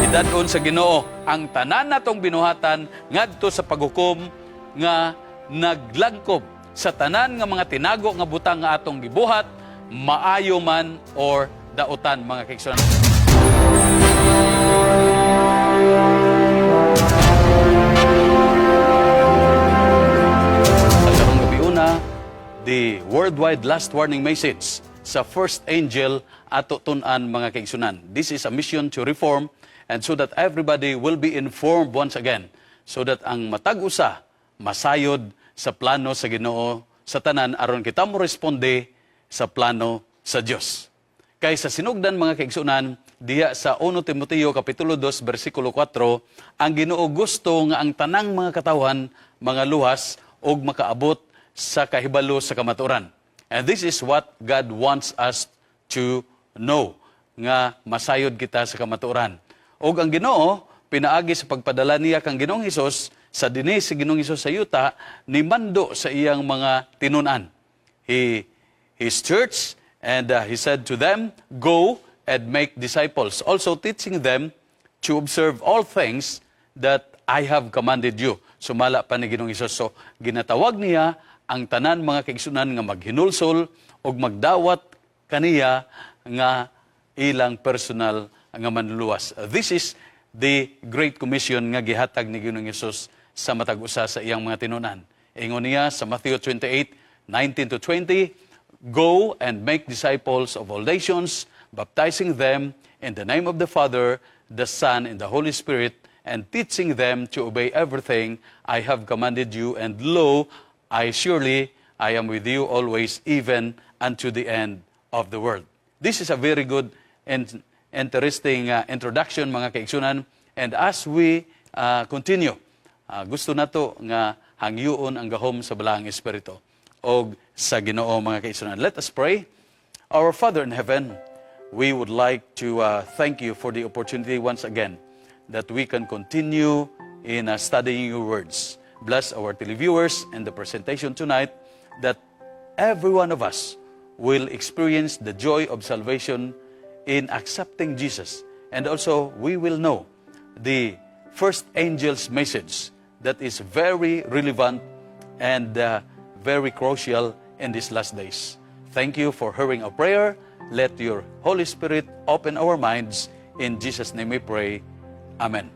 Idad-on sa Ginoo ang tanan natong binuhatan ngadto sa paghukom nga naglangkob sa tanan nga mga tinago nga butang nga atong gibuhat, maayo man or dautan, mga kaigsuonan. Sa karong gabi una, the worldwide last warning message sa first angel ato tun-an, mga kaigsuonan. This is a mission to reform and so that everybody will be informed once again so that ang matag usa masayod sa plano sa Ginoo sa tanan aron kita mo responde sa plano sa Dios. Kay sa sinugdan, mga kaigsunan, diha sa 1 Timoteo kapitulo 2 bersikulo 4, ang Ginoo gusto nga ang tanang mga katawhan mga luwas ug makaabot sa kahibalo sa kamatuoran. And this is what God wants us to know, nga masayod kita sa kamatuoran. Ug ang Ginoo pinaagi sa pagpadala niya kang Ginoong Hesus sa dinhi si Ginoong Hesus sa yuta, nimando sa iyang mga tinun-an. His church, and he said to them, "Go and make disciples, also teaching them to observe all things that I have commanded you." Sumala pa ni Ginoong Hesus. So, ginatawag niya ang tanan, mga kaigsunan, nga maghinulsol ug magdawat kaniya nga ilang personal nga manluluwas. This is the Great Commission nga gihatag ni Ginoong Hesus sa matag usa sa iyang mga tinunan. Ingon niya sa Matthew 28, 19 to 20, "Go and make disciples of all nations, baptizing them in the name of the Father, the Son, and the Holy Spirit, and teaching them to obey everything I have commanded you. And lo, I surely, I am with you always, even unto the end of the world." This is a very good and interesting introduction, mga kaigsunan. And as we continue, gusto nato nga hangyoon ang gahom sa Balaang Espiritu og sa Ginoo, mga kaigsunan. Let us pray. Our Father in heaven, we would like to thank you for the opportunity once again that we can continue in studying your words. Bless our televiewers and the presentation tonight, that every one of us will experience the joy of salvation in accepting Jesus. And also, we will know the first angel's message that is very relevant and very crucial in these last days. Thank you for hearing our prayer. Let your Holy Spirit open our minds. In Jesus' name we pray. Amen.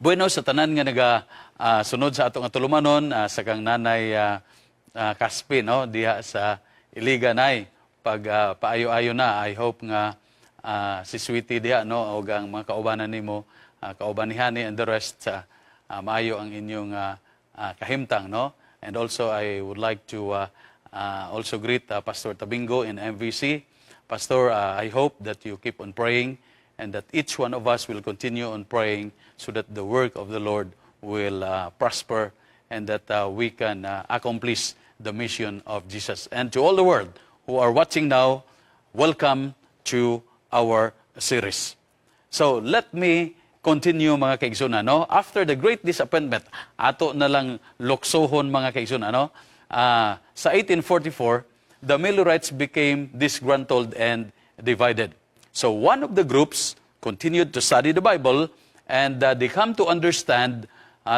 Bueno, sa tanan nga naga sunod sa atong tulumanon, sa kang Nanay Kaspi, no, diha sa Iligan ay pag paayo-ayo na. I hope nga si Sweetie diha, no, og ang mga kaubanan nimo, kauban ni Hani and the rest, maayo ang inyong kahimtang, no. And also I would like to also greet Pastor Tabingo in MVC. Pastor, I hope that you keep on praying and that each one of us will continue on praying so that the work of the Lord will prosper and that we can accomplish the mission of Jesus. And to all the world who are watching now, welcome to our series. So let me continue, mga kaigsunan, no? After the great disappointment, ato na lang luksohon, mga kaigsunan, no? Sa 1844, the Millerites became disgruntled and divided. So one of the groups continued to study the Bible and they come to understand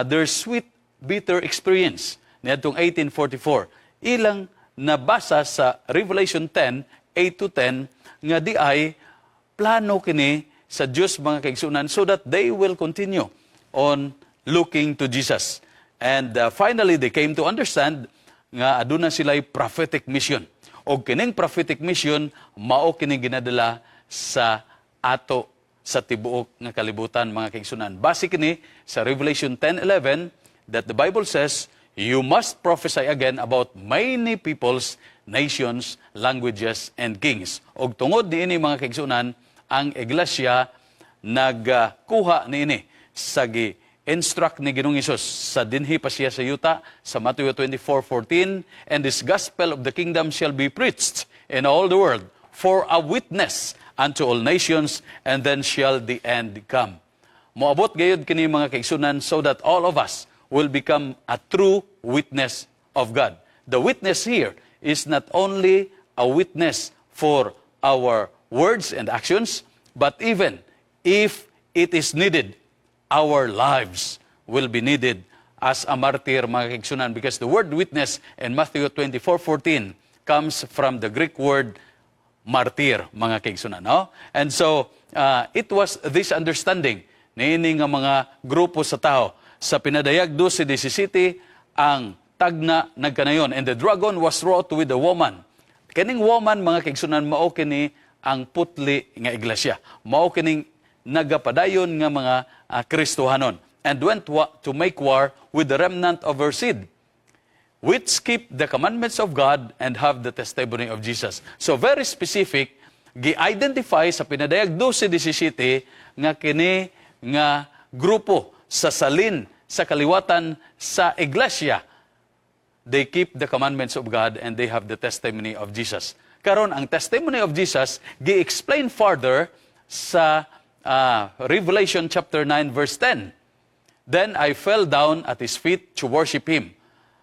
their sweet, bitter experience niadtong 1844. Ilang nabasa sa Revelation 10, 8 to 10, nga di ay plano kini sa Diyos, mga kaigsunan, so that they will continue on looking to Jesus. And finally, they came to understand nga aduna sila'y prophetic mission. O kining prophetic mission, mao kining ginadala sa ato sa tibuok nga kalibutan, mga kaigsunan. Base kini sa Revelation 10:11 that the Bible says, "You must prophesy again about many peoples, nations, languages, and kings." Og tungod niini, mga kaigsunan, ang iglesia nagkuha niini sa gi-instruct ni Ginoong Hesus sa dinhi pa siya sa yuta sa Matthew 24:14, "And this gospel of the kingdom shall be preached in all the world for a witness unto all nations, and then shall the end come." Moabot gayud kini, mga kaigsunan, so that all of us will become a true witness of God. The witness here is not only a witness for our words and actions, but even if it is needed, our lives will be needed as a martyr, mga kaigsunan, because the word "witness" in Matthew 24:14 comes from the Greek word "martyr," mga kaigsunan, no? And so, it was this understanding niini nga mga grupo sa tao. Sa Pinadayag 12:17, ang tagna nagkanayon, "And the dragon was wroth with the woman." Kining woman, mga kaigsunan, mao kini ang putli nga iglesia. Mao kining nagapadayon nga mga Kristohanon. "And went to make war with the remnant of her seed, which keep the commandments of God and have the testimony of Jesus." So very specific, gi-identify sa Pinadayag 12:17 nga kini nga grupo sa salin sa kaliwatan sa iglesia, they keep the commandments of God and they have the testimony of Jesus. Karon, ang testimony of Jesus gi-explain further sa Revelation chapter 9 verse 10. "Then I fell down at his feet to worship him."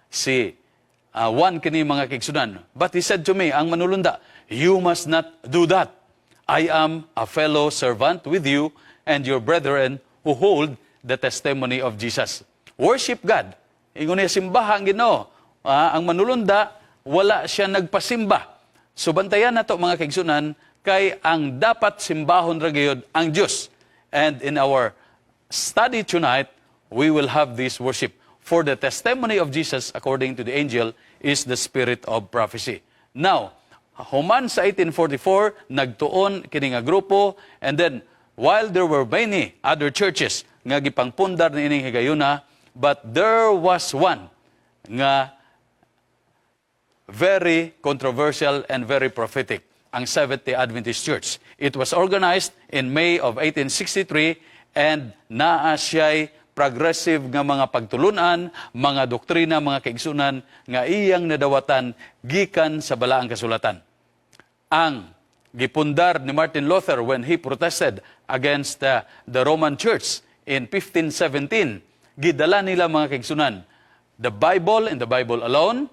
Si Juan kini, mga kaigsunan. "But he said to me," ang manulunda, "you must not do that. I am a fellow servant with you and your brethren who hold the testimony of Jesus. Worship God." Ingon niya, simbaha ang Ginoo. Ang manulunda, wala siya nagpasimba. So bantayan nato, mga kaigsunan, kay ang dapat simbahon ra gyud ang Dios. And in our study tonight, we will have this worship. For the testimony of Jesus, according to the angel, is the spirit of prophecy. Now, human sa 1844, nagtuon kini nga grupo, and then while there were many other churches nga gipangpundar niining higayuna, but there was one nga very controversial and very prophetic, ang Seventh-day Adventist Church. It was organized in May of 1863 and naa siya'y progressive nga mga pagtulunan, mga doktrina, mga kaigsunan nga iyang nadawatan gikan sa Balaang Kasulatan. Ang gipundar ni Martin Luther when he protested against the Roman Church in 1517, gidala nila, mga kaigsunan, the Bible and the Bible alone,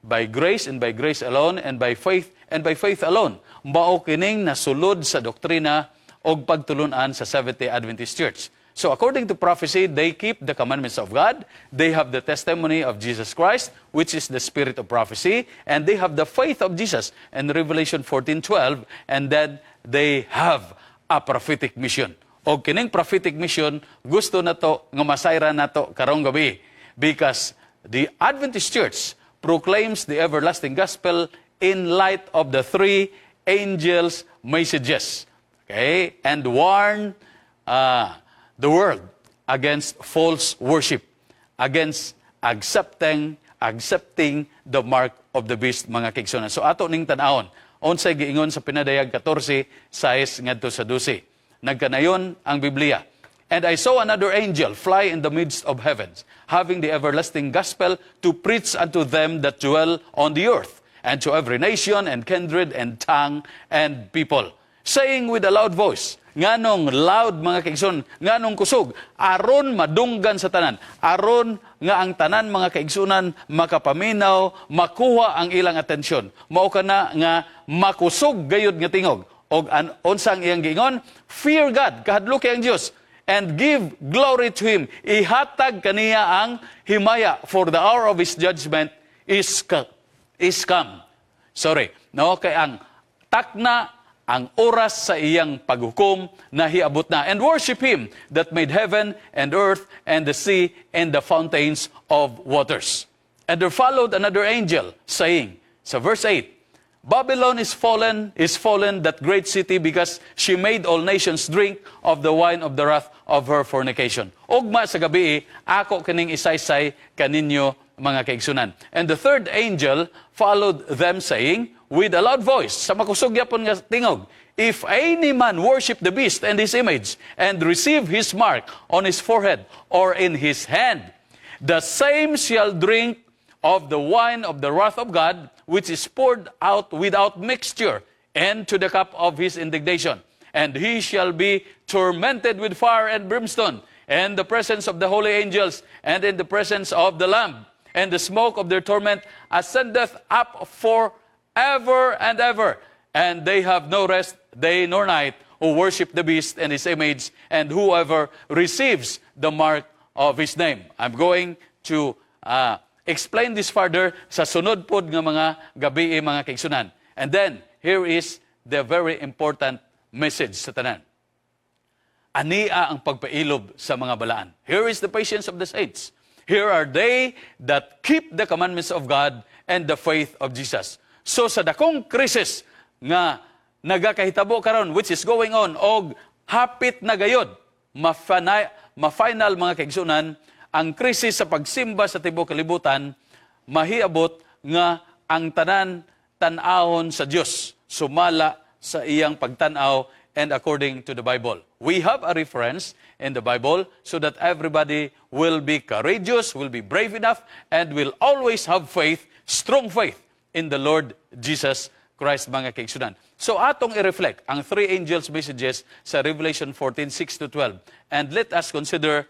by grace and by grace alone, and by faith and by faith alone. Mao kining nasulod sa doktrina og pagtulunan sa Seventh-day Adventist Church. So according to prophecy, they keep the commandments of God, they have the testimony of Jesus Christ, which is the spirit of prophecy, and they have the faith of Jesus in Revelation 14:12, and then they have a prophetic mission. Og kining prophetic mission, gusto nato nga masayran nato karong gabi because the Adventist Church proclaims the everlasting gospel in light of the three angels' messages. Okay? And warn the world against false worship, against accepting the mark of the beast, mga kaigsunan. So ato ning tan-awon unsay giingon sa Pinadayag 14:6 ngadto sa 12. Nagkanayon ang Biblia. "And I saw another angel fly in the midst of heavens, having the everlasting gospel to preach unto them that dwell on the earth, and to every nation and kindred and tongue and people, saying with a loud voice." Nganong loud, mga kaigsoon? Nganong kusog? Aron madunggan sa tanan. Aron nga ang tanan, mga kaigsunan, makapaminaw, makuha ang ilang atensyon. Mao kana nga makusog gayud nga tingog. Og unsang iyang giingon? "Fear God," kahadluki ang Dios, "and give glory to Him." Ihatag kaniya ang himaya, "for the hour of His judgment is come." Sorry, no, kay ang takna, ang oras sa iyang paghukom nahiabot na. "And worship Him that made heaven and earth and the sea and the fountains of waters." And there followed another angel, saying, sa verse 8, "Babylon is fallen, that great city, because she made all nations drink of the wine of the wrath of her fornication." Ugma sa gabi, ako kining isaysay kaninyo, mga kaigsunan. "And the third angel followed them, saying, with a loud voice," sa makusog yapon nga tingog, "If any man worship the beast and his image, and receive his mark on his forehead or in his hand, the same shall drink of the wine of the wrath of God, which is poured out without mixture, into the cup of his indignation. And he shall be tormented with fire and brimstone, in the presence of the holy angels, and in the presence of the Lamb. And the smoke of their torment ascendeth up for ever and ever. And they have no rest day nor night, who worship the beast and his image, and whoever receives the mark of his name." I'm going to explain this further sa sunod pod nga mga gabi, mga kaigsunan. And then, here is the very important message sa tanan. Ania ang pagpailob sa mga balaan. Here is the patience of the saints. Here are they that keep the commandments of God and the faith of Jesus. So sa dakong krisis nga nagakahitabo karon, which is going on og hapit na gayod ma-final, mga kaigsunan, ang krisis sa pagsimba sa tibuok kalibutan, mahiabot nga ang tanan tan-awon sa Dios sumala sa iyang pagtan-aw and according to the Bible. We have a reference in the Bible so that everybody will be courageous, will be brave enough, and will always have faith, strong faith in the Lord Jesus Christ, mga kaigsunan. So atong i-reflect ang three angels' messages sa Revelation 14, 6 to 12. And let us consider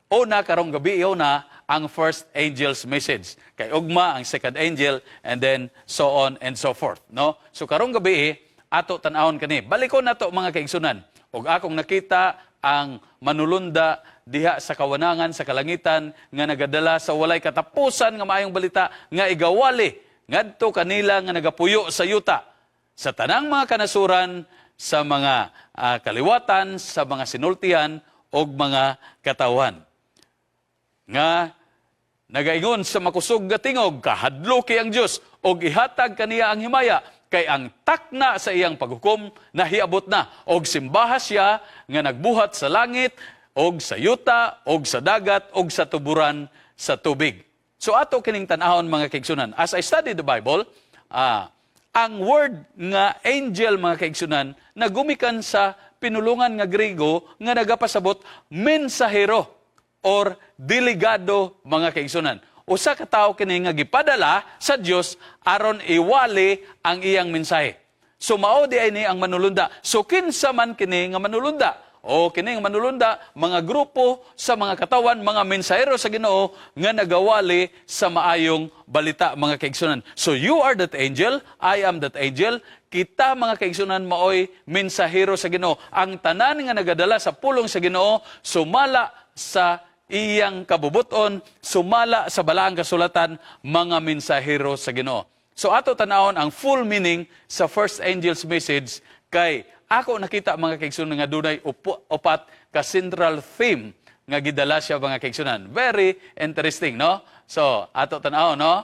una karong gabi una ang first angel's message. Kay ugma ang second angel and then so on and so forth, no? So karong gabi ato tan-awon kani. Balikon nato, mga kaigsunan. Og akong nakita ang manulunda diha sa kawanangan sa kalangitan nga nagadala sa walay katapusan nga maayong balita nga igawali ngadto kanila nga nagapuyo sa yuta, sa tanang mga kanasuran, sa mga kaliwatan, sa mga sinultihan og mga katawhan, nga nagaingon sa makusog nga tingog, "Kahadluki ang Dios og ihatag kaniya ang himaya, kay ang takna sa iyang paghukom nahiabot na, og simbaha siya nga nagbuhat sa langit og sa yuta og sa dagat og sa tuburan sa tubig." So ato kining tan-awon, mga kaigsunan. As I study the Bible, ang word nga angel, mga kaigsunan, nagumikan sa pinulungan nga Griego nga nagapasabot mensahero or delegado, mga kaigsunan. Usa ka tawo kini nga gipadala sa Dios aron iwali ang iyang mensahe. So mao di ay ni ang manulunda. So kinsa man kini nga manulunda? O kini nga manulunda, mga grupo sa mga katawan, mga mensahero sa Ginoo nga nagawali sa maayong balita, mga kaigsunan. So you are that angel, I am that angel. Kita, mga kaigsunan, maoy mensahero sa Ginoo. Ang tanan nga nagadala sa pulong sa Ginoo sumala sa iyang kabubuton, sumala sa balaang kasulatan, mga mensahero sa Ginoo. So ato tanawon ang full meaning sa first angel's message, kay ako nakita, mga kaigsunan, nga dunay upat ka central theme nga gidala siya, mga kaigsunan. Very interesting, no? So ato tanawon, no?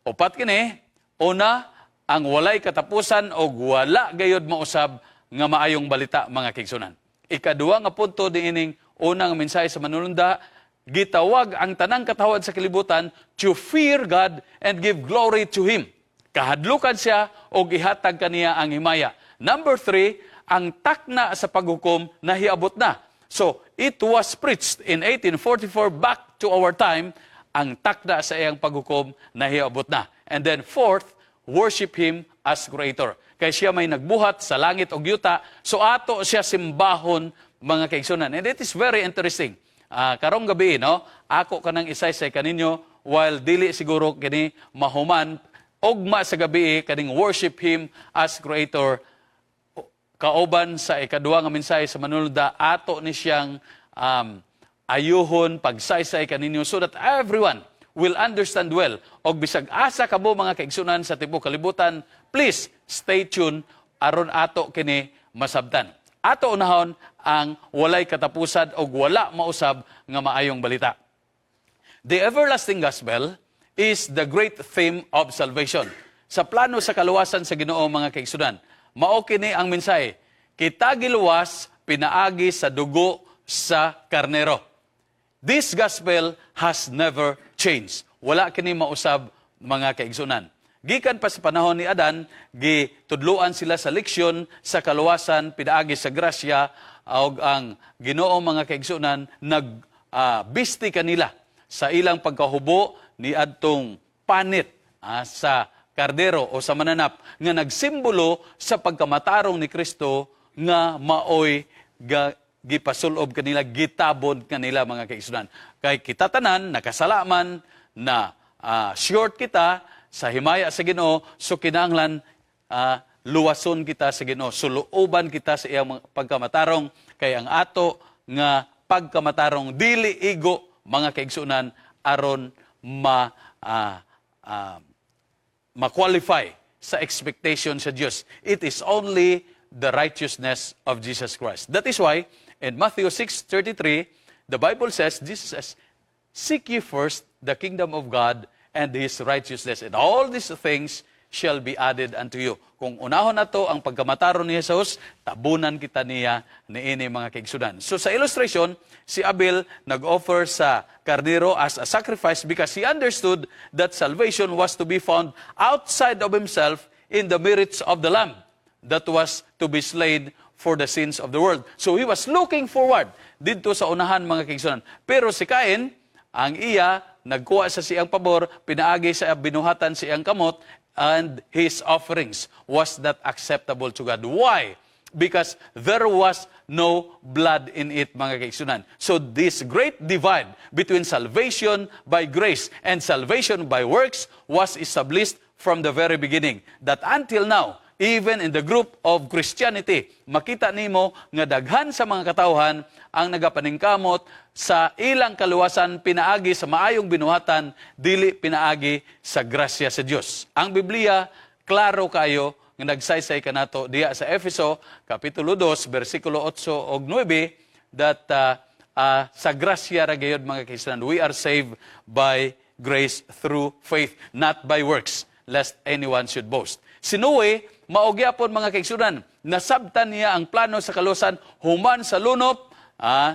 Upat kini. Una, ang walay katapusan og wala gayod mausab nga maayong balita, mga kaigsunan. Ikaduha nga punto diining unang mensahe sa manulunda, gitawag ang tanang katawhan sa kalibutan to fear God and give glory to Him. Kahadlukan siya og ihatag kaniya ang himaya. Number 3, ang takna sa paghukom nahiabot na. So, it was preached in 1844 back to our time, ang takna sa iyang paghukom nahiabot na. And then fourth, worship Him as Creator. Kay siya may nagbuhat sa langit ug yuta, so ato siya simbahon, mga kaigsunan. And it is very interesting. Karong gabi, no, ako kanang isaysay kaninyo, while dili siguro kini mahuman ugma sa gabi, kaning worship Him as Creator kauban sa ikaduha nga mensahe sa manulunda, ato ni siyang ayuhon pagsaysay kaninyo so that everyone will understand well. Og bisag asa kamo, mga kaigsunan, sa tibuok kalibutan, please stay tuned aron ato kini masabtan. Ato unahon ang walay katapusan og wala mausab nga maayong balita. The everlasting gospel is the great theme of salvation. Sa plano sa kaluwasan sa Ginoo, mga kaigsunan, mao kini ang mensahe. Kita giluwas pinaagi sa dugo sa karnero. This gospel has never changed. Wala kini mausab, mga kaigsunan. Gikan pa sa panahon ni Adan, gitudluan sila sa leksyon sa kaluwasan pinaagi sa grasya, og ang Ginoo, mga kaigsunan, nag bisti kanila sa ilang pagkahubo ni adtong panit sa kardero o sa mananap nga nagsimbolo sa pagkamatarong ni Kristo nga maoy gipasulob kanila, gitabon kanila, mga kaigsunan. Kay kita tanan nakasalaman na short kita sa himaya sa Ginoo, so kinahanglan Luwason kita sa Ginoo, suluoban kita sa iyang mga pagkamatarong, kay ang ato nga pagkamatarong dili igo, mga kaigsunan, aron ma-qualify sa expectation sa Dios. It is only the righteousness of Jesus Christ. That is why in Matthew 6:33, the Bible says, Jesus says, "Seek ye first the kingdom of God and His righteousness, and all these things shall be added unto you." Kung unahon nato ang pagkamataron ni Jesus, tabunan kita niya niini, mga kaigsunan. So sa illustration, si Abel nag-offer sa karnero as a sacrifice because he understood that salvation was to be found outside of himself in the merits of the Lamb that was to be slain for the sins of the world. So he was looking forward didto sa unahan, mga kaigsunan. Pero si Cain, ang iya, nagkuha sa siyang pabor, pinaagi sa binuhatan sa iyang kamot, and his offerings was not acceptable to God. Why? Because there was no blood in it, mga kaigsunan. So this great divide between salvation by grace and salvation by works was established from the very beginning. That until now, even in the group of Christianity, makita nimo nga daghan sa mga katawhan ang nagapaningkamot sa ilang kaluwasan pinaagi sa maayong binuhatan, dili pinaagi sa grasya sa Dios. Ang Biblia klaro kayo nga nagsaysay kanato diya sa Efeso kapitulo 2 bersikulo 8 ug 9 that sa grasya ra gayud, mga kaigsunan. We are saved by grace through faith, not by works, lest anyone should boast. Si Noe, mao gyapon, mga kaigsunan, nasabtan niya ang plano sa kaluwasan human sa lunop,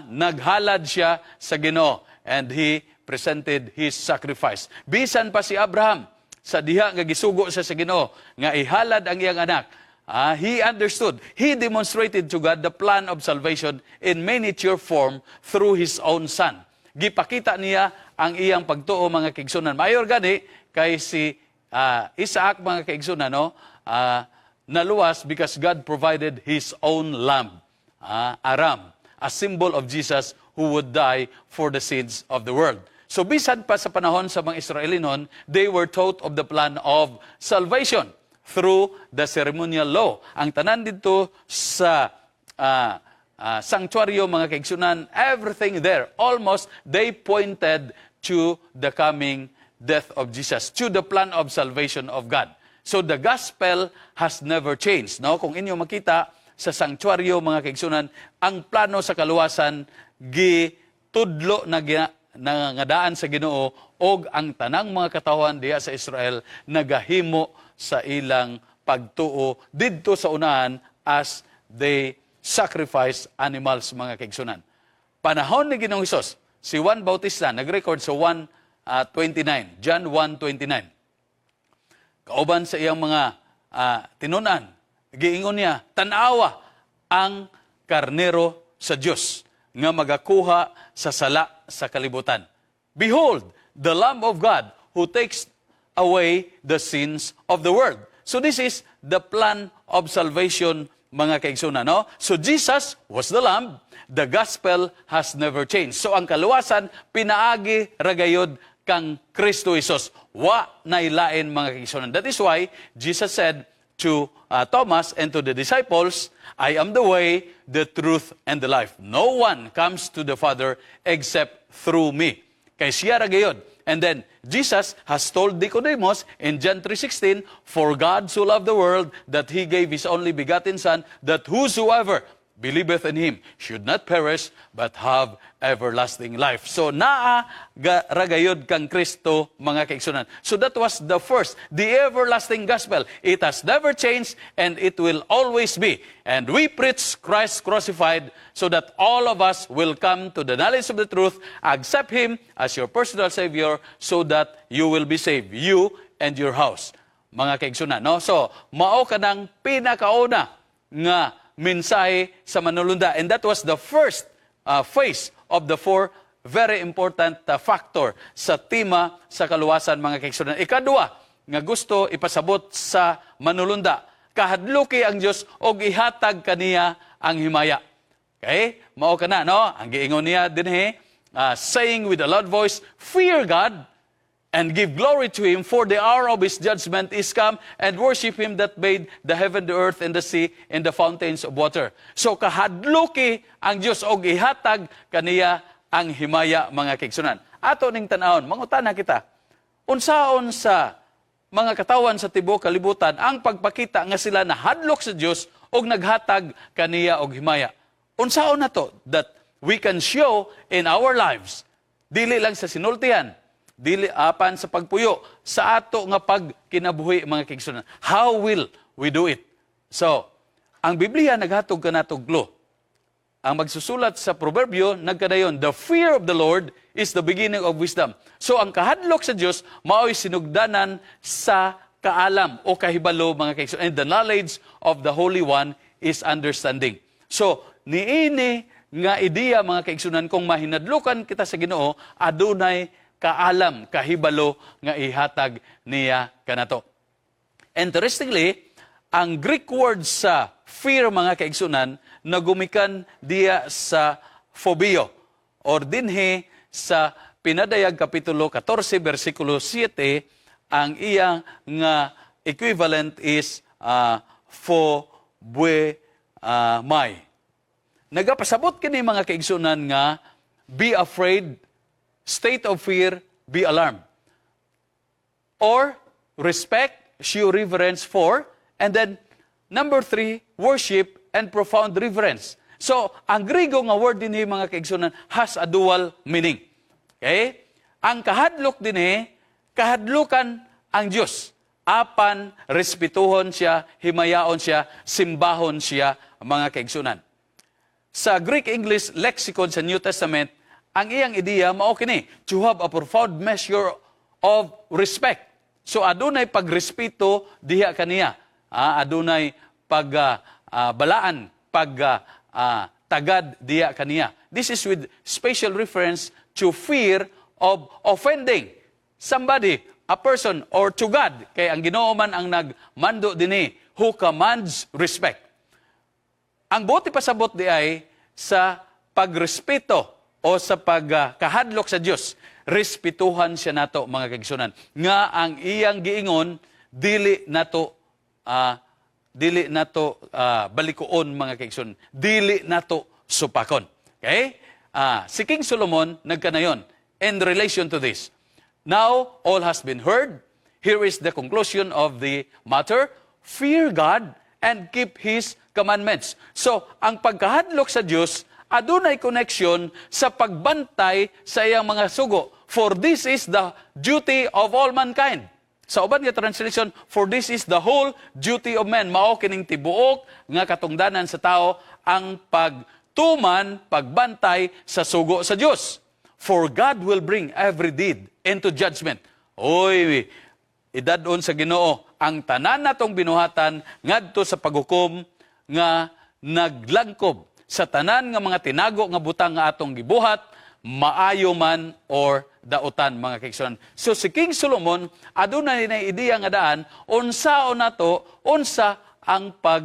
naghalad siya sa Ginoo and he presented his sacrifice. Bisan pa si Abraham, sa diha nga gisugo siya sa Ginoo nga ihalad ang iyang anak, he understood. He demonstrated to God the plan of salvation in miniature form through his own son. Gipakita niya ang iyang pagtuo, mga kaigsunan. Mayor gani kay si Isaac, mga kaigsunan, no, naluwas because God provided his own lamb, a ram, a symbol of Jesus who would die for the sins of the world. So bisan pa sa panahon sa mga Israelinon, they were taught of the plan of salvation through the ceremonial law. Ang tanan didto sa sanctuaryo, mga kaigsunan, everything there, almost they pointed to the coming death of Jesus, to the plan of salvation of God. So the gospel has never changed. No? Kung inyo makita sa sanctuaryo, mga kaigsunan, ang plano sa kaluwasan gitudlo na nga daan sa Ginoo og ang tanang mga katawhan diha sa Israel nagahimo sa ilang pagtuo didto sa unahan as they sacrifice animals, mga kaigsunan. Panahon ni Ginoong Hesus, si Juan Bautista nag-record sa 1:29, John 1:29. Kauban sa iyang mga tinunan, giingon niya, "Tanawa ang karnero sa Dios nga magakuha sa sala sa kalibutan. Behold, the Lamb of God who takes away the sins of the world." So this is the plan of salvation, mga kaigsunan, no? So Jesus was the Lamb. The gospel has never changed. So ang kaluwasan, pinaagi ragayod kang Kristo Jesus. Wa nailain, mga kaigsunan. That is why Jesus said to Thomas and to the disciples, "I am the way, the truth, and the life. No one comes to the Father except through me." Kay siya ra gayod. And then, Jesus has told Nicodemus in John 3:16, "For God so loved the world that He gave His only begotten Son, that whosoever believeth in Him should not perish, but have everlasting life." So, naa ragayod kang Kristo, mga kaigsunan. So, that was the first, the everlasting gospel. It has never changed and it will always be. And we preach Christ crucified so that all of us will come to the knowledge of the truth, accept Him as your personal Savior so that you will be saved, you and your house, mga kaigsunan, no? So, mao kanang pinakauna nga mensahe sa manulunda. And that was the first phase of the four very important factor sa tema sa kaluwasan, mga kaigsunan. Ikadua nga gusto ipasabot sa manulunda, kahadluki ang Dios og ihatag kaniya ang himaya. Okay? Mao kana, no? Ang giingon niya dinhi, saying with a loud voice, "Fear God And give glory to him, for the hour of his judgment is come, and worship him that made the heaven, the earth, and the sea, and the fountains of water." So kahadluki ang Dios og ihatag kaniya ang himaya, mga kaigsuonan. Ato ning tan-awon, mangutana kita. Unsaon sa mga katawan sa tibuok kalibutan ang pagpakita nga sila nahadlok sa Dios og naghatag kaniya og himaya? Unsaon nato that we can show in our lives? Dili lang sa sinultihan, dili apan sa pagpuyo, sa ato nga pagkinabuhi, mga kaigsuonan. How will we do it? So, ang Biblia naghatog kanato clue. Ang magsusulat sa Proverbio nagkadayon, "The fear of the Lord is the beginning of wisdom." So ang kahadlok sa Dios mao'y sinugdanan sa kaalam o kahibalo, mga kaigsuonan. "And the knowledge of the Holy One is understanding." So niini nga ideya, mga kaigsuonan, kung mahinadlukan kita sa Ginoo, adunay kaalam, kahibalo nga ihatag niya kanato. Interestingly, ang Greek word sa fear, mga kaigsuonan, nagumikan diya sa phobio or dinhi sa Pinadayag kapitulo 14 bersikulo 7, ang iya nga equivalent is phobeomai. Nagapasabot kini, mga kaigsuonan, nga be afraid, state of fear, be alarmed. Or respect, show reverence for, and then number three, worship and profound reverence. So, ang Grigo nga word dinhi, mga kaigsuonan, has a dual meaning. Okay? Ang kahadlok dinhi, kahadlukan ang Dios. Apan respetuhon siya, himayaon siya, simbahon siya, mga kaigsuonan. Sa Greek English lexicon sa New Testament, ang iyang ideya mao kini, to have a profound measure of respect. So adunay pagrespeto diha kaniya. Adunay pag balaan, pag tagad diha kaniya. This is with special reference to fear of offending somebody, a person, or to God. Kay ang Ginoo man ang nagmando dinhi, who commands respect. Ang buot ipasabot diay sa pagrespeto o sa pagkahadlok sa Dios, respetuhan siya nato, mga kaigsuonan. Nga ang iyang giingon, dili nato balikuon, mga kaigsuonan. Dili nato supakon. Okay? Si King Solomon nagkanayon in relation to this. "Now all has been heard. Here is the conclusion of the matter. Fear God and keep His commandments." So, ang pagkahadlok sa Dios adunay connection sa pagbantay sa iyang mga sugo. "For this is the duty of all mankind." Sa uban nga translation, "For this is the whole duty of men." Mao kining tibuok nga katungdanan sa tao, ang pagtuman, pagbantay sa sugo sa Dios. "For God will bring every deed into judgment." Oy, idad-on sa Ginoo ang tanan natong binuhatan ngadto sa paghukom nga naglangkob sa tanan nga mga tinago nga butang nga atong gibuhat, maayo man or dautan, mga kaigsuonan. So si King Solomon adunay na ideya nga daan unsaon nato, unsa ang pag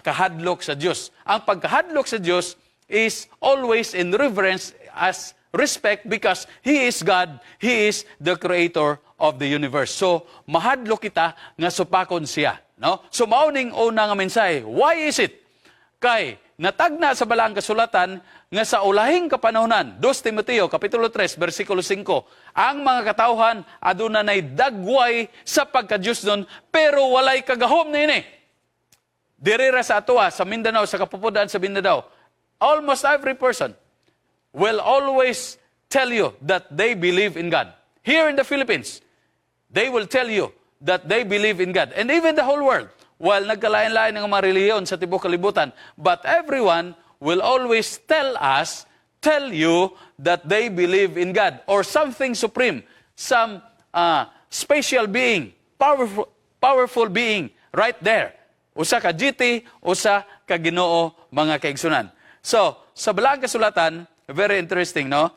kahadlok sa Dios. Ang pagkahadlok sa Dios is always in reverence as respect because He is God, He is the creator of the universe. So mahadlok kita nga supakon siya, no? So mao ning una nga mensahe. Why is it? Kay natagna sa Balaang Kasulatan nga sa ulahing kapanahonan, 2 Timoteo kapitulo 3 bersikulo 5, ang mga katawhan aduna nay dagway sa pagka-Diyosnon pero walay kagahom niini. Diri ra sa atoa sa Mindanao, sa kapupud-an sa Mindanao, almost every person will always tell you that they believe in God. Here in the Philippines, they will tell you that they believe in God. And even the whole world, while nagkalain-lain ng mga relihiyon sa tibuok kalibutan, but everyone will always tell us, tell you that they believe in God or something supreme, some special being, powerful, powerful being right there. Usa ka deity, usa ka Ginoo, mga kaigsuonan. So, sa Balaang Kasulatan, very interesting, no?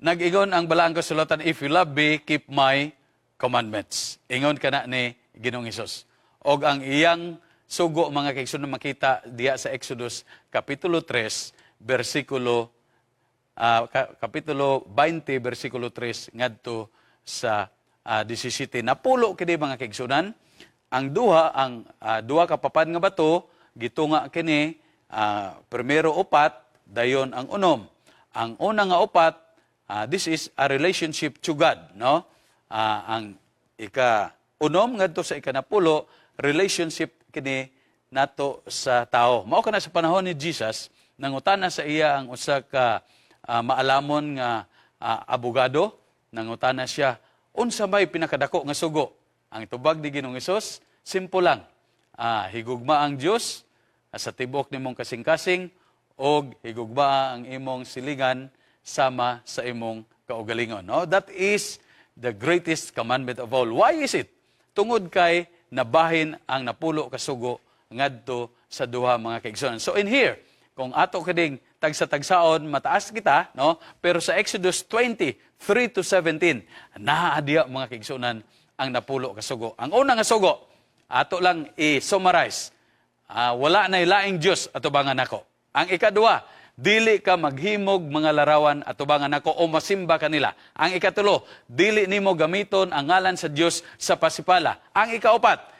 Nag-ingon ang Balaang Kasulatan, "If you love me, keep my commandments." Ingon kana ni Ginoong Hesus. Og ang iyang sugo, mga kaigsuonan, makita diya sa Exodus kapitulo 3 bersikulo Kapitulo 20 bersikulo 3 ngadto sa 17. Napulo kini, mga kaigsunan. Ang duha ka papad nga bato gitunga kini, primero upat, dayon ang unom. Ang una nga upat, this is a relationship to God, no? Ang ika unom ngadto sa ikanapulo, relationship kini nato sa tao. Mao kana sa panahon ni Jesus, nangutana sa iya ang usa ka maalamon nga abogado, nangutana siya, "Unsa may pinakadako nga sugo?" Ang tubag ni Ginoong Hesus, simple lang. Higugma ang Dios sa tibuok nimong kasing-kasing og higugma ang imong silingan sama sa imong kaugalingon. No? That is the greatest commandment of all. Why is it? Tungod kay nabahin ang napulo ka sugo ngadto sa duha, mga kaigsuonan. So in here, kung ato kining tagsa-tagsaon, mataas kita, no? Pero sa Exodus 20, 3 to 17, naa diya, mga kaigsuonan, ang napulo ka sugo. Ang una nga sugo, ato lang i-summarize. Wala na laing Dios atubangan nako. Ang ikaduha, dili ka maghimog mga larawan atubangan nako o masimba kanila. Ang ikatulo, dili nimo gamiton ang ngalan sa Dios sa pasipala. Ang ikaupat,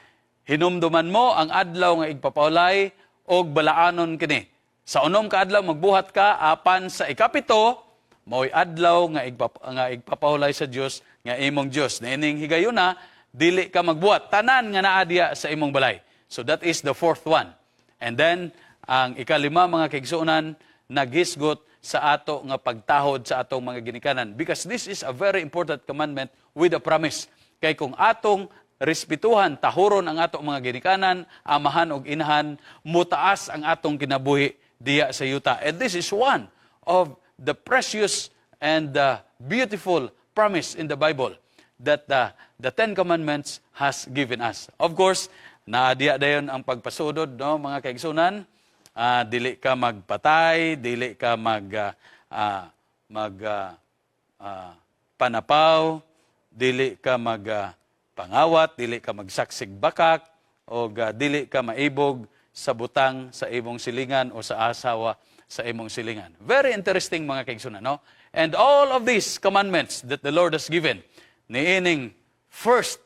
hinumduman mo ang adlaw nga igpapawalay og balaanon kini. Sa unom ka adlaw magbuhat ka, apan sa ikapito mao'y adlaw nga igpapahulay sa Dios nga imong Dios. Niining higayuna dili ka magbuhat tanan nga naa diya sa imong balay. So that is the fourth one. And then ang ikalima, mga kaigsuonan, naghisgot sa ato nga pagtahod sa atong mga ginikanan because this is a very important commandment with a promise. Kay kung atong respetuhan, tahuron ang atong mga ginikanan, amahan og inahan, mutaas ang atong kinabuhi diya sa yuta. And this is one of the precious and beautiful promise in the Bible that the Ten Commandments has given us. Of course, naadiya dayon ang pagpasudod, no, mga kaigsunan. Dili ka magpatay, dili ka mag panapaw, dili ka mag pangawat, dili ka magsaksig bakak, o dili ka maibog sa butang sa imong silingan o sa asawa sa imong silingan. Very interesting, mga kaigsunan, no? And all of these commandments that the Lord has given, niining first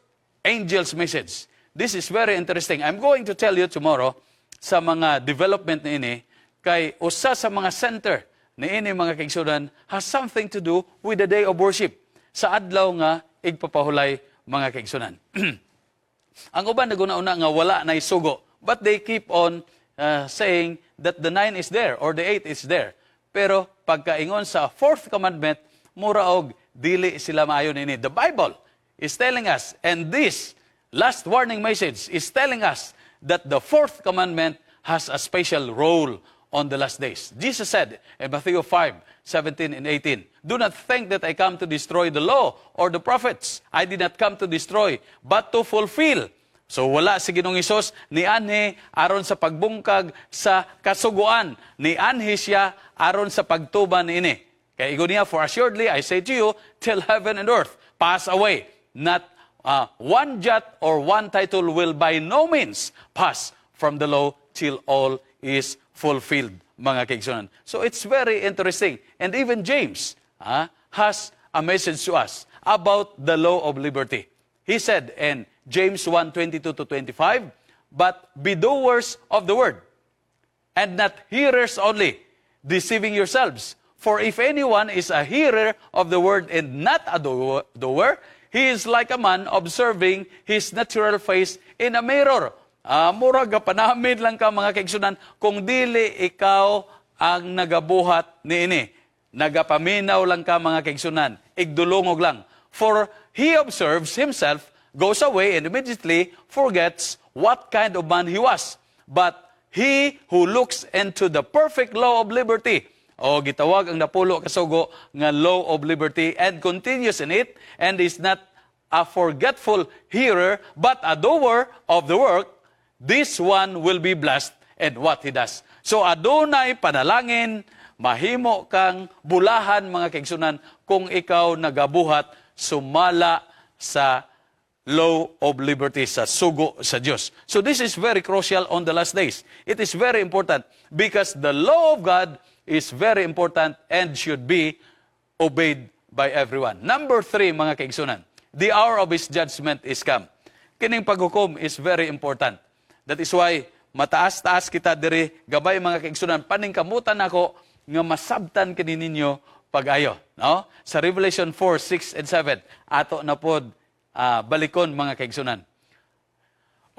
angel's message. This is very interesting. I'm going to tell you tomorrow sa mga development niini kay usa sa mga center niini, mga kaigsunan, has something to do with the day of worship sa adlaw nga igpapahulay, mga kaigsunan. Ang uban naguna-una nga wala na sugo, but they keep on saying that the nine is there or the eight is there. Pero pagkaingon sa fourth commandment, mura og dili sila maayo nini. The Bible is telling us, and this last warning message is telling us that the fourth commandment has a special role on the last days. Jesus said in Matthew 5, 17 and 18, "Do not think that I come to destroy the law or the prophets. I did not come to destroy, but to fulfill." So wala si Ginoong Hesus nianhi aron sa pagbungkag sa kasuguan. Nianhi siya aron sa pagtuban niini. Kay ingon niya, "For assuredly I say to you, till heaven and earth pass away, not one jot or one tittle will by no means pass from the law till all is fulfilled," mga kaigsunan. So it's very interesting. And even James has a message to us about the law of liberty. He said in James 1:22 to 25, "But be doers of the word, and not hearers only, deceiving yourselves. For if anyone is a hearer of the word and not a doer, he is like a man observing his natural face in a mirror." Murag panamin lang ka, mga kaigsunan, kung dili ikaw ang nagabuhat niini. Nagapaminaw lang ka, mga kaigsunan, igdulungog lang. "For he observes himself, goes away, and immediately forgets what kind of man he was. But he who looks into the perfect law of liberty," o gitawag ang napulo kasugo nga law of liberty, "and continues in it, and is not a forgetful hearer, but a doer of the work, this one will be blessed in what he does." So adunay panalangin, mahimo kang bulahan, mga kaigsunan, kung ikaw nagabuhat sumala sa law of liberty. law of liberty, sa sugo sa Dios. So this is very crucial on the last days. It is very important because the law of God is very important and should be obeyed by everyone. Number three, mga kaigsunan, the hour of His judgment is come. Kining paghukom is very important. That is why mataas-taas kita diri gabay, mga kaigsunan, paningkamutan nako nga masabtan kini ninyo pag-ayo, no? Sa Revelation 4, 6 and 7, ato na pod balikon, mga kaigsunan.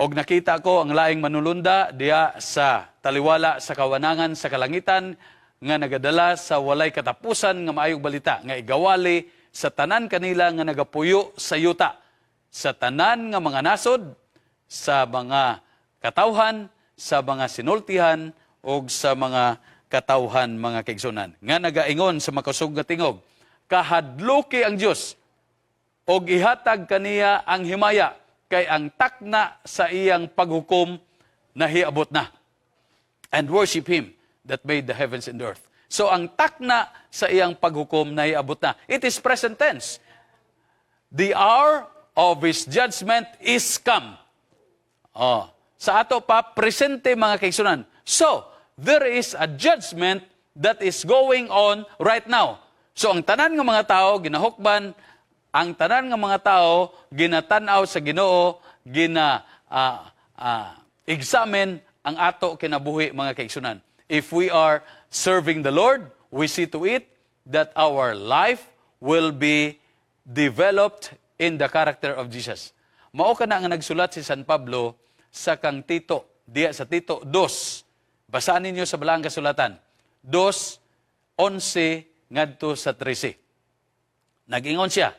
Og nakita ko ang laing manulunda diha sa taliwala sa kawanangan sa kalangitan nga nagadala sa walay katapusan nga maayong balita nga igawali sa tanan kanila nga nagapuyo sa yuta, sa tanan nga mga nasod, sa mga katawhan, sa mga sinultihan ug sa mga katawhan, mga kaigsunan, nga nagaingon sa makusog nga tingog, "Kahadluki ang Dios og ihatag kaniya ang himaya, kay ang takna sa iyang paghukom nahiabot na. And worship Him that made the heavens and the earth." So ang takna sa iyang paghukom nahiabot na. It is present tense. The hour of His judgment is come. Oh, sa ato pa, presente, mga kaigsunan. So, there is a judgment that is going on right now. So, ang tanan nga mga tao ginahukban, ang tanan nga mga tao ginatan-aw sa Ginoo, gina examine ang ato kinabuhi, mga kaigsunan. If we are serving the Lord, we see to it that our life will be developed in the character of Jesus. Mao kana nga nagsulat si San Pablo sa kang Tito, diya sa Tito 2. Basaan ninyo sa Balaang Kasulatan. 2:11 ngadto sa 13. Nag-ingon siya,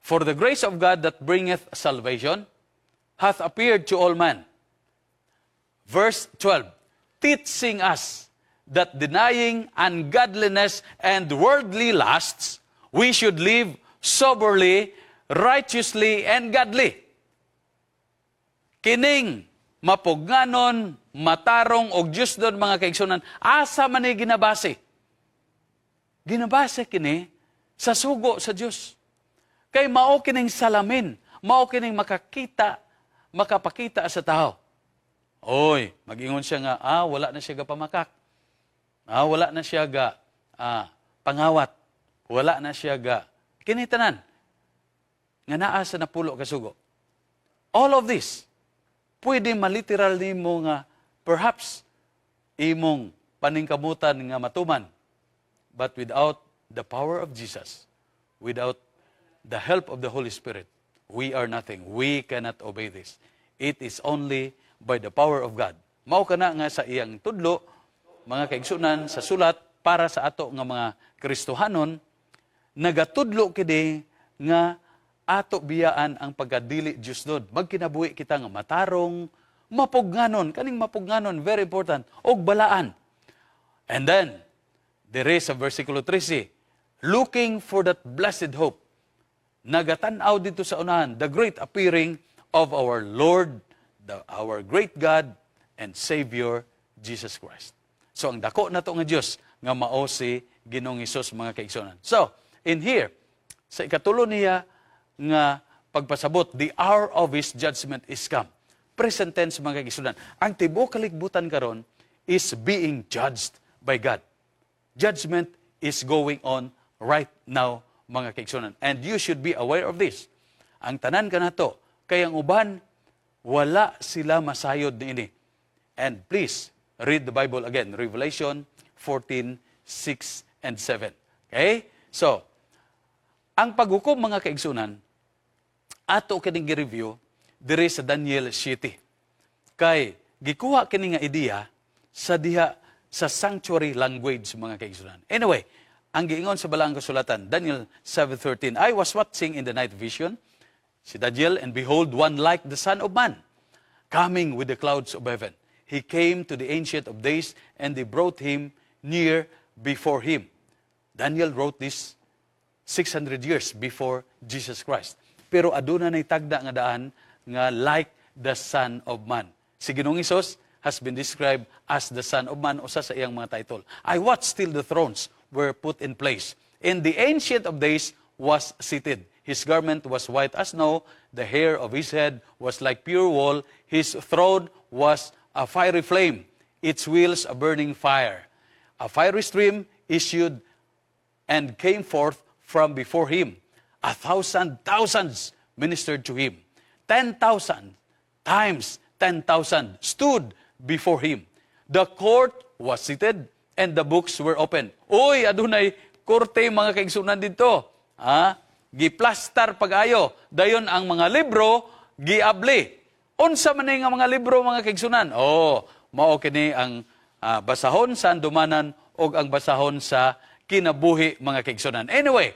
"For the grace of God that bringeth salvation hath appeared to all men." Verse 12, "Teaching us that denying ungodliness and worldly lusts, we should live soberly, righteously, and godly." Kining mapugnganon, matarong og Diyosdon, mga kaigsunan, asa man ni ginabase? Ginabase kini sa sugo sa Dios. Kay mao kining salamin, mao kining makakita, makapakita sa tao. Oy, mag-ingon siya nga, wala na siya ga pamakak. Wala na siya ga pangawat. Wala na siya ga kini tanan nga naa sa napulo ka sugo. All of this, pwede maliteral nimo nga perhaps imong paningkamutan nga matuman. But without the power of Jesus, without the help of the Holy Spirit, we are nothing. We cannot obey this. It is only by the power of God. Mao kana nga sa iyang tudlo, mga kaigsunan, sa sulat para sa ato nga mga Kristohanon, nagatudlo kini nga ato biyaan ang pagkadili Diyosdon. Magkinabuhi kita nga matarong, mapugnanon, kaning mapugnanon, very important, og balaan. And then, dire sa versikulo 13, looking for that blessed hope, nagatanaw dito sa unahan, the great appearing of our Lord, our great God and Savior, Jesus Christ. So ang dako nato nga Dios nga mao si Ginoong Hesus, mga kaigsunan. So, in here, sa ikatulo niya nga pagpasabot, the hour of His judgment is come. Present tense, mga kaigsunan. Ang tibuok kaligbutan karon is being judged by God. Judgment is going on right now, mga kaigsunan. And you should be aware of this. Ang tanan kanato, kay ang uban, wala sila masayod niini. And please, read the Bible again. Revelation 14, 6 and 7. Okay? So, ang paghukom, mga kaigsunan, ato kining gi-review diri sa Daniel 7. Kay gikuha kini nga ideya sa diha sa sanctuary language, mga kaigsunan. Anyway, ang giingon sa Balaang Kasulatan, Daniel 7:13, "I was watching in the night vision," si Daniel, "and behold, one like the Son of Man, coming with the clouds of heaven. He came to the Ancient of Days, and they brought him near before him." Daniel wrote this 600 years before Jesus Christ. Pero aduna nay tagda nga daan nga like the Son of Man. Si Ginoong Hesus has been described as the Son of Man, usa sa iyang mga title. "I watched till the thrones were put in place, and the Ancient of Days was seated. His His garment was white as snow, the hair of his head was like pure wool, his throne was a fiery flame, its wheels a burning fire. A fiery stream issued and came forth from before him. 1,000 thousands ministered to him. 10,000 times 10,000 stood before him. The court was seated and the books were opened. Uy, adunay korte, mga kaigsunan, didto. Ah, giplastar pag-ayo. Dayon ang mga libro giabli. Unsa man ni nga mga libro, mga kaigsunan? Oh, mao kini ang basahon sa handumanan og ang basahon sa kinabuhi, mga kaigsunan. Anyway,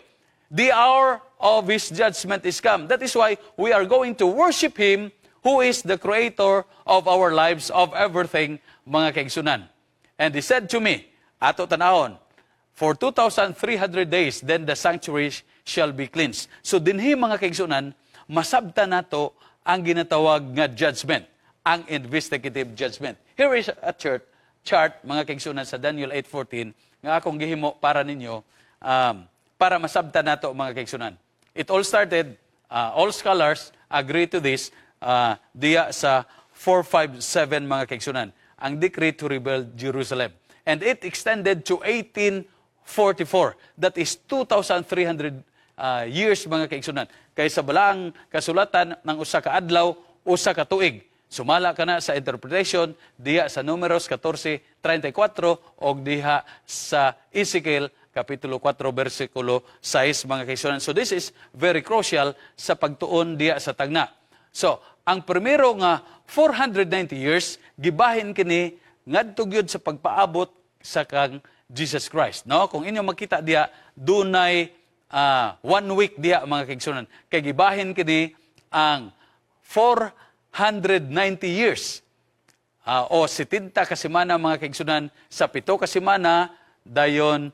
the hour of his judgment is come. That is why we are going to worship him who is the creator of our lives, of everything, mga kaigsunan. And he said to me, ato tanawon, "For 2,300 days, then the sanctuary shall be cleansed." So dinhi, mga kaigsunan, masabta nato ang ginatawag nga judgment, ang investigative judgment. Here is a chart, mga kaigsunan, sa Daniel 8:14 nga akong gihimo para ninyo para masabta nato, mga kaigsunan. It all started, all scholars agree to this, diya sa 457, mga kaigsunan, ang decree to rebuild Jerusalem. And it extended to 1844. That is 2,300 years, mga kaigsunan. Kay sa balaang kasulatan ng usa ka adlaw, usa ka tuig. Sumala kana sa interpretation diha sa Numeros 14:34 og diha sa Ezekiel kapitulo 4 bersikulo 6, mga kaigsunan. So this is very crucial sa pagtuon diha sa tagna. So, ang primero nga 490 years gibahin kini ngadto gyud sa pagpaabot sa kang Jesus Christ, no? Kung inyo makita diha, dunay one week diha, mga kaigsunan. Kay gibahin kini ang 490 years o 70 ka semana, mga kaigsunan, sa 7 ka semana, dayon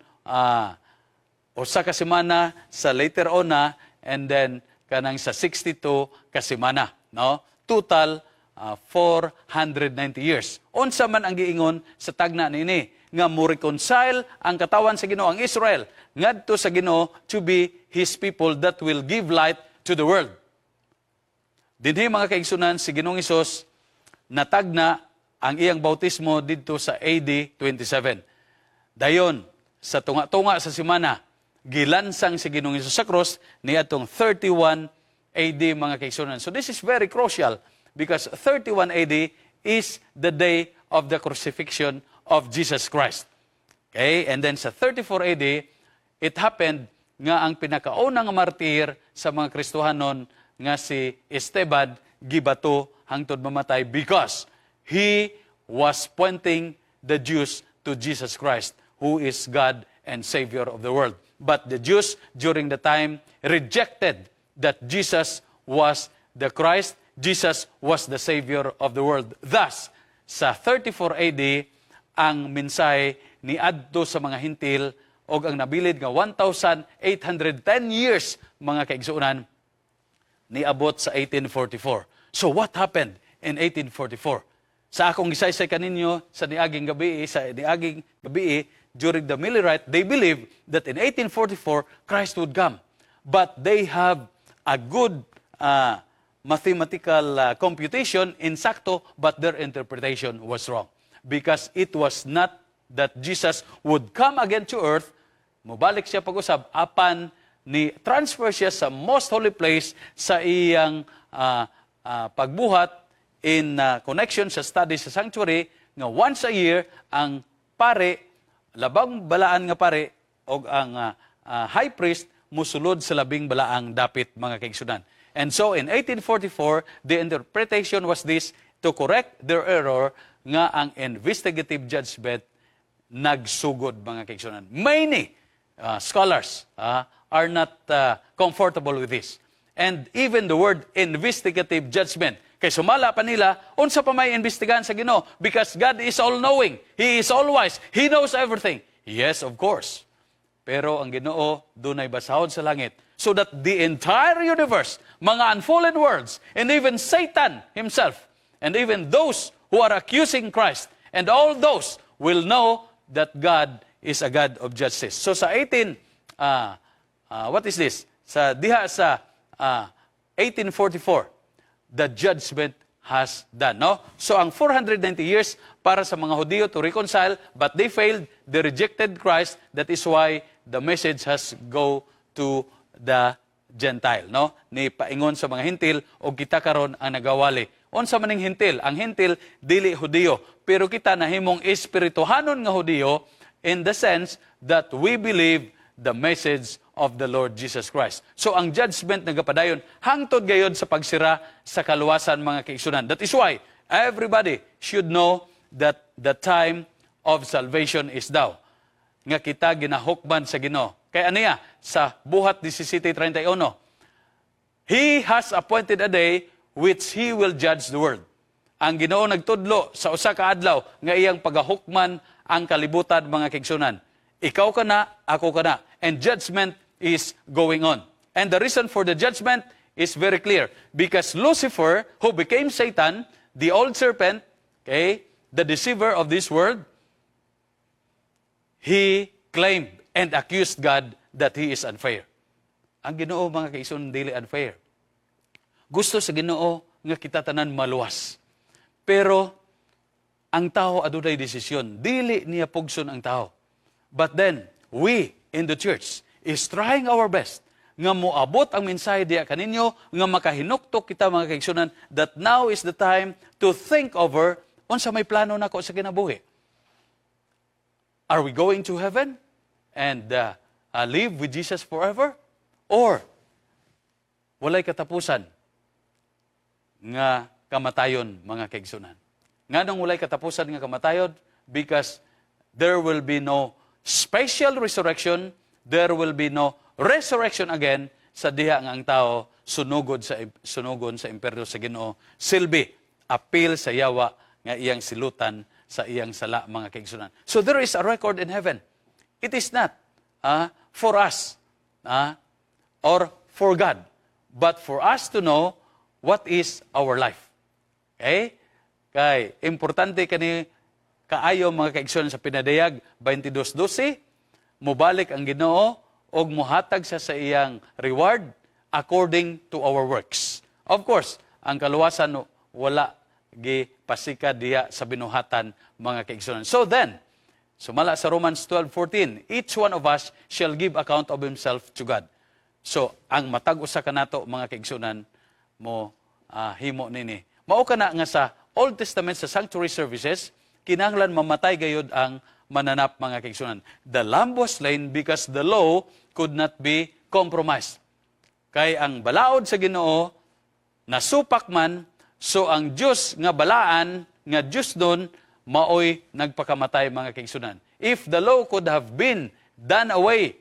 usa ka semana sa later on na, and then kanang sa 62 ka semana, no? Total 490 years. Unsa man ang giingon sa tagna niini? Nga mo reconcile ang katawan sa Ginoo, ang Israel, ngadto sa Ginoo to be his people that will give light to the world. Dinhi, mga kaigsunan, si Ginoong Hesus natagna ang iyang bautismo didto sa AD 27. Dayon, sa tunga-tunga sa semana, gilansang si Ginoong Hesus sa cross niadtong 31 AD, mga kaigsunan. So this is very crucial because 31 AD is the day of the crucifixion of Jesus Christ. Okay? And then sa 34 AD, it happened nga ang pinakaunang martir sa mga Kristohanon nga si Esteban gibato hangtod mamatay because he was pointing the Jews to Jesus Christ, who is God and Savior of the world. But the Jews during the time rejected that Jesus was the Christ, Jesus was the Savior of the world. Thus, sa 34 AD, ang mensahe ni adto sa mga Hentil og ang nabilid nga 1,810 years, mga kaigsuonan, niabot sa 1844. So what happened in 1844? Sa akong gisaysay kaninyo sa niaging gabi, during the Millerite, they believe that in 1844 Christ would come. But they have a good mathematical computation, insakto, but their interpretation was wrong. Because it was not that Jesus would come again to earth, mobalik siya pag-usab, apan ni transfer siya sa most holy place sa iyang pagbuhat in connection sa study sa sanctuary nga once a year ang pare, labing balaan nga pare og ang high priest musulod sa labing balaang dapit, mga kaigsunan. And so in 1844, the interpretation was this to correct their error nga ang investigative judgment nagsugod, mga kaigsunan. Many scholars are not comfortable with this. And even the word "investigative judgment," kay sumala pa nila, unsa pa may imbestigahan sa Ginoo? Because God is all-knowing. He is all-wise. He knows everything. Yes, of course. Pero ang Ginoo dunay basahon sa langit so that the entire universe, mga unfallen worlds, and even Satan himself, and even those who are accusing Christ, and all those will know that God is a God of justice. So sa 18, what is this? Sa diha sa 1844, the judgment has done. No? So ang 490 years para sa mga Hudiyo to reconcile, but they failed, they rejected Christ. That is why the message has go to the Gentile, no? Ni paingon sa mga Hentil og kita karon ang nagawali. Unsa man ning Hentil? Ang Hentil dili Hudiyo, pero kita nahimong espirituhanon nga Hudiyo in the sense that we believe the message of the Lord Jesus Christ. So ang judgment nagapadayon hangtod gayod sa pagsira sa kaluwasan, mga kaigsunan. That is why everybody should know that the time of salvation is now. Nga kita ginahukman sa Ginoo. Kay aniya sa Buhat 17:31, "He has appointed a day which He will judge the world." Ang Ginoo nagtudlo sa usa ka adlaw nga iyang pagahukman ang kalibutan, mga kaigsunan. Ikaw kana, ako kana. And judgment is going on. And the reason for the judgment is very clear. Because Lucifer, who became Satan, the old serpent, okay, the deceiver of this world, he claimed and accused God that He is unfair. Ang Ginoo, mga kaigsoon, dili unfair. Gusto sa Ginoo nga kita tanan maluwas. Pero ang tao adunay desisyon. Dili niya pugson ang tao. But then, we in the church is trying our best nga moabot ang mensahe diya kaninyo nga makahinuktok kita, mga kaigsunan, that now is the time to think over unsa may plano nako sa kinabuhi. Are we going to heaven and live with Jesus forever? Or walay katapusan nga kamatayon, mga kaigsunan? Nganong walay katapusan nga kamatayon? Because there will be no special resurrection, there will be no resurrection again sa diha nga ang tao sunugod sa sunugon sa imperno sa Ginoo. Silbi apil sa yawa nga iyang silutan sa iyang sala, mga kaigsunan. So there is a record in heaven. It is not for us or for God, but for us to know what is our life. Okay? Kay importante kani kaayo, mga kaigsunan, sa Pinadayag 22:12, mobalik ang Ginoo og mohatag siya sa iyang reward according to our works. Of course, ang kaluwasan wala gipasika diha sa binuhatan, mga kaigsunan. So then, sumala sa Romans 12:14, each one of us shall give account of himself to God. So, ang matag usa kanato, mga kaigsunan, mo himo nini. Mao kana nga sa Old Testament, sa sanctuary services, kinahanglan mamatay gayud ang mananap, mga kaigsunan. The lamb was slain because the law could not be compromised. Kay ang balaod sa Ginoo nasupak man, so ang Dios nga balaan nga Dios doon maoy nagpakamatay, mga kaigsunan. If the law could have been done away,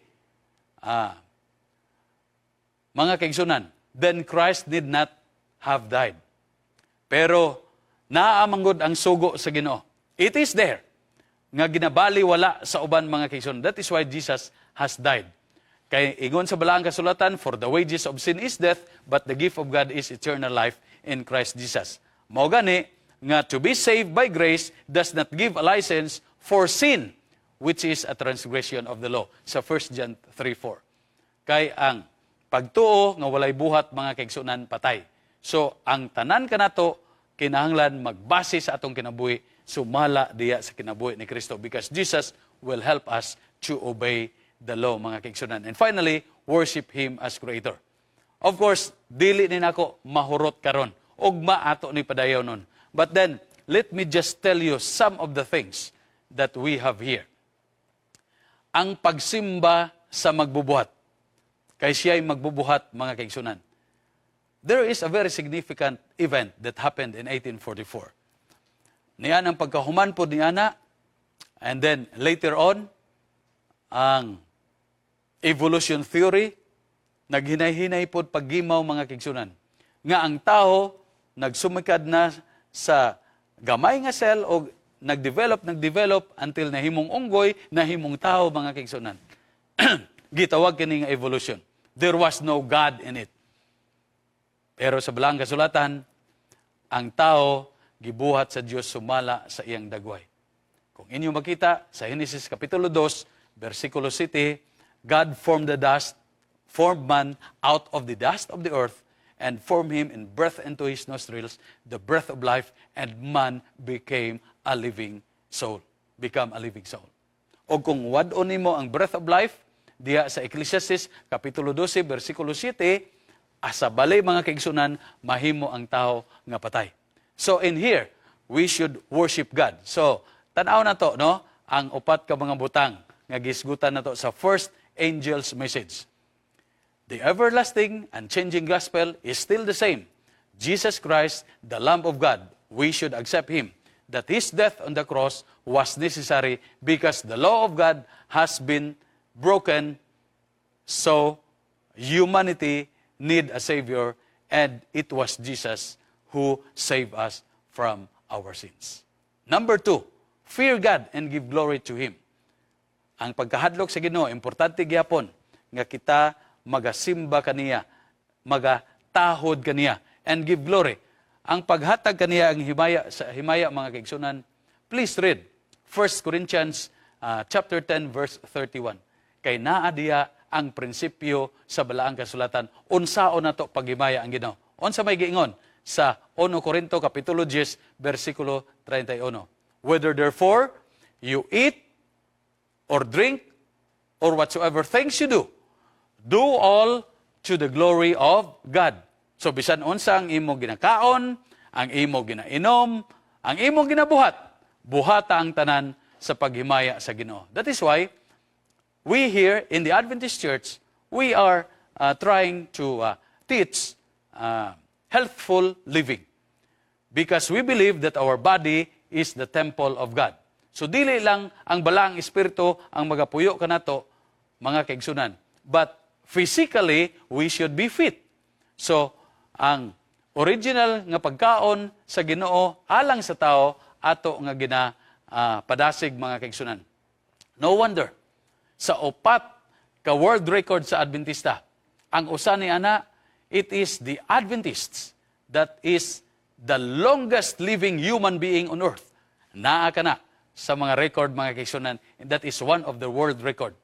mga kaigsunan, then Christ need not have died. Pero naa manggod ang sugo sa Ginoo. It is there nga ginabaliwala sa uban, mga kaigsunan. That is why Jesus has died. Kay ingon sa Balaang Kasulatan, "For the wages of sin is death, but the gift of God is eternal life in Christ Jesus." Mao gani nga to be saved by grace does not give a license for sin, which is a transgression of the law, sa 1 John 3:4. Kay ang pagtuo nga walay buhat, mga kaigsunan, patay. So ang tanan kanato kinahanglan magbase sa atong kinabuhi sumala diya sa kinabuhi ni Kristo because Jesus will help us to obey the law, mga kaigsunan. And finally, worship Him as Creator. Of course, dili ni nako mahurot karon. Ugma ato ni padayon nun. But then, let me just tell you some of the things that we have here. Ang pagsimba sa magbubuhat. Kay siya'y magbubuhat, mga kaigsunan. There is a very significant event that happened in 1844. Niyan ang pagkahuman po ni ana, and then later on, ang evolution theory, naghinay-hinay po paggimaw, mga kaigsunan. Nga ang tao, nagsumikad na sa gamay nga cell o nag-develop, nag-develop until nahimong unggoy, nahimong tao, mga kaigsunan. Gitawag kini nga evolution. There was no God in it. Pero sa Balaang Kasulatan, ang tao gibuhat sa Dios sumala sa iyang dagway. Kung inyo makita sa Genesis Kapitulo 2, versikulo 7, God formed the dust formed man out of the dust of the earth and formed him and breathed into his nostrils the breath of life, and man became a living soul. Become a living soul. O kung wad-on nimo ang breath of life, diha sa Ecclesiastes, Kapitulo 12, versikulo 7, asa bali, mga kaigsunan, mahimo ang tao nga patay. So in here, we should worship God. So, tanaw na to, no? Ang upat ka mga butang nga gisgutan na to sa first angel's message. The everlasting and unchanging gospel is still the same. Jesus Christ, the Lamb of God, we should accept Him. That His death on the cross was necessary because the law of God has been broken, so humanity need a Savior, and it was Jesus who saved us from our sins. Number two, fear God and give glory to Him. Ang pagkahadlok sa Ginoo, importante gyapon nga kita magasimba kaniya, magatahod kaniya, and give glory. Ang paghatag kaniya ang himaya sa himaya, mga kaigsunan, please read 1 Corinthians chapter 10 verse 31. Kay naa diya ang prinsipyo sa balaang kasulatan unsaon nato paghimaya ang Ginoo. Unsa may giingon sa 1 Corinto kapitulo 10 bersikulo 31? "Whether therefore you eat or drink or whatsoever things you do, do all to the glory of God." So bisan unsa ang imo ginakaon, ang imo ginainom, ang imo ginabuhat, buhata ang tanan sa paghimaya sa Ginoo. That is why we here in the Adventist Church, we are trying to teach healthful living because we believe that our body is the temple of God. So dili lang ang balaang espiritu ang magapuyo kanato, mga kaigsunan, but physically we should be fit. So ang original nga pagkaon sa Ginoo alang sa tao ato nga gina padasig, mga kaigsunan. No wonder sa upat ka world record sa Adventista, ang usa ni ana, it is the Adventists that is the longest living human being on earth. Naa kana sa mga record, mga kaigsunan, and that is one of the world record.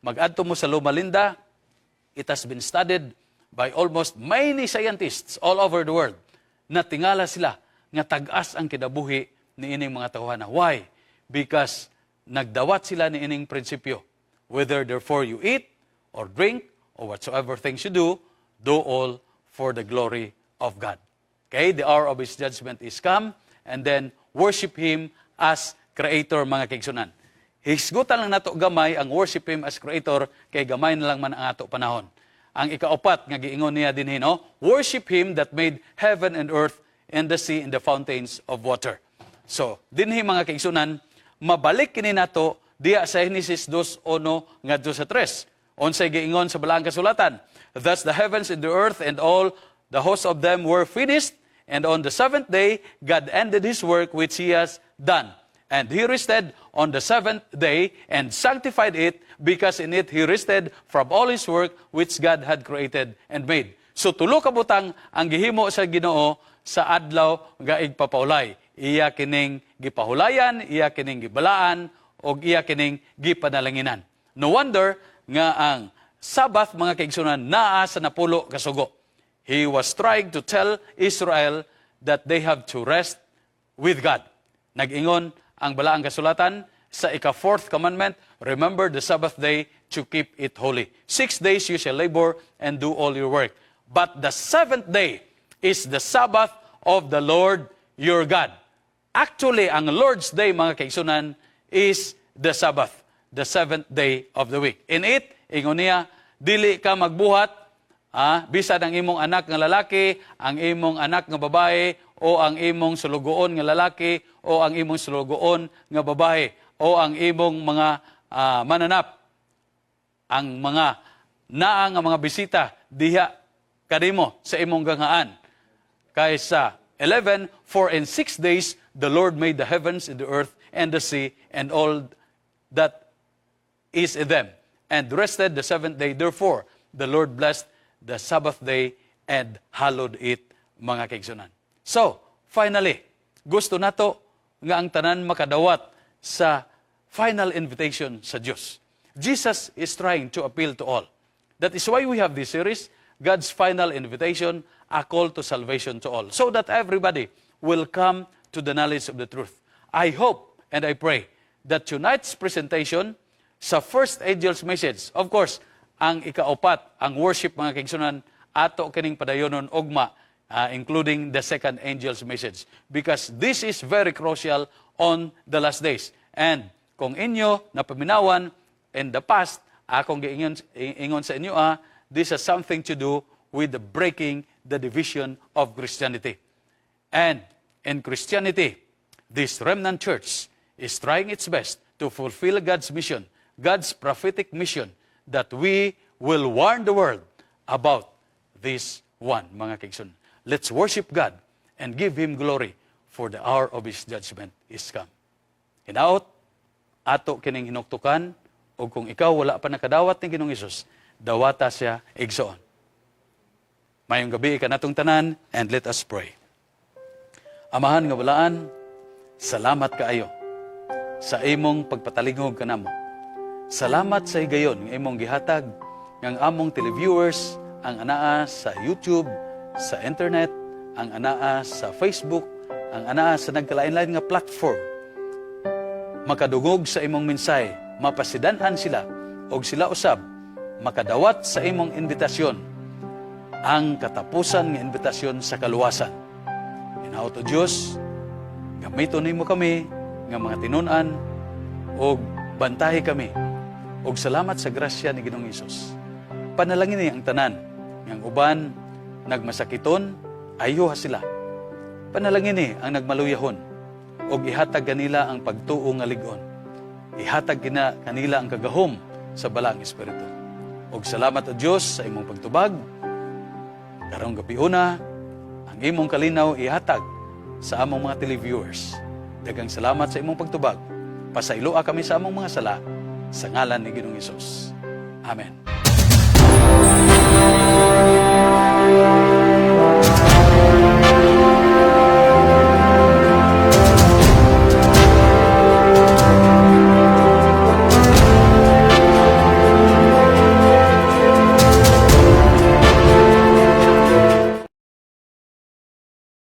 Mag-adto mo sa Loma Linda, it has been studied by almost many scientists all over the world na tingala sila nga tag-as ang kinabuhi ni ining mga tawhana. Why? Because nagdawat sila ni ining prinsipyo. "Whether therefore you eat or drink or whatsoever things you do, do all for the glory of God." Okay, the hour of His judgment is come, and then worship Him as Creator, mga kaigsunan. Hisgutan lang nato gamay ang worship Him as Creator kay gamay na lang man ang ato panahon. Ang ikaupat nga giingon niya dinhi, no, worship Him that made heaven and earth and the sea and the fountains of water. So, dinhi, mga kaigsunan, mabalik kini nato diya sa Genesis 2:1 ngadto sa 3. Unsay giingon sa balaang kasulatan? "Thus the heavens and the earth and all the hosts of them were finished, and on the seventh day God ended His work which He has done. And He rested on the seventh day and sanctified it, because in it He rested from all His work which God had created and made." So tulo ka butang ang gihimo sa Ginoo sa adlaw nga igpapaulay. Iya kining gipahulayan, iya kining gibalaan, og iya kining gipanalanginan. No wonder nga ang Sabbath, mga kaigsunan, naa sa napulo ka sugo. He was trying to tell Israel that they have to rest with God. Nag-ingon ang balaang kasulatan sa ika-fourth commandment, "Remember the Sabbath day to keep it holy. 6 days you shall labor and do all your work. But the seventh day is the Sabbath of the Lord your God." Actually, ang Lord's Day, mga kaigsunan, is the Sabbath, the seventh day of the week. In it, ingon niya, dili ka magbuhat, bisan ang imong anak nga lalaki, ang imong anak nga babae, o ang imong sulugoon nga lalaki, o ang imong sulugoon nga babae, o ang imong mga mananap, ang mga naa nga mga bisita diha kanimo sa imong ganghaan. Kay sa 11, "For in 6 days the Lord made the heavens and the earth and the sea and all that is in them, and rested the seventh day. Therefore, the Lord blessed the Sabbath day and hallowed it," mga kaigsunan. So, finally, gusto nato nga ang tanan makadawat sa final invitation sa Dios. Jesus is trying to appeal to all. That is why we have this series, God's Final Invitation, A Call to Salvation to All, so that everybody will come to the knowledge of the truth. I hope and I pray that tonight's presentation sa first angel's message, of course, ang ikaupat, ang worship, mga kaigsunan, ato kining padayonon ugma, including the second angel's message. Because this is very crucial on the last days. And kung inyo napaminawan in the past, akong giingon ingon sa inyo, this has something to do with the breaking the division of Christianity. And in Christianity, this remnant church is trying its best to fulfill God's mission, God's prophetic mission, that we will warn the world about this one, mga kaigsoon. Let's worship God and give Him glory, for the hour of His judgment is come. Hinaot, ato kining hinuktukan, o kung ikaw wala pa nakadawat ni Ginoong Hesus, dawata siya, igsoon. Maayong gabii kanatong tanan, and let us pray. Amahan nga balaan, salamat kaayo sa imong pagpatalingog kanamo. Salamat sa higayon nga imong gihatag ng among televiewers ang anaa sa YouTube, sa internet, ang anaa sa Facebook, ang anaa sa nagkalain-lain nga platform. Makadungog sa imong mensahe, mapasidanhan sila og sila usab makadawat sa imong imbitasyon, ang katapusan nga imbitasyon sa kaluwasan. Hinaot, O Dios, gamiton nimo kami nga mga tinun-an og bantahi kami. Og salamat sa grasya ni Ginoong Hesus. Panalangin ni ang tanan nga uban nagmasakiton, ayuha sila. Panalangin ni ang nagmaluyahon og ihatag kanila ang pagtuo nga lig-on. Ihatag kina kanila ang kagahom sa Balaang Espiritu. Og salamat, O Dios, sa imong pagtubag. Karong gabiuna, ang imong kalinaw ihatag sa among mga televiewers. Daghang salamat sa imong pagtubag. Pasayloa kami sa among mga sala sa ngalan ni Ginoong Hesus. Amen.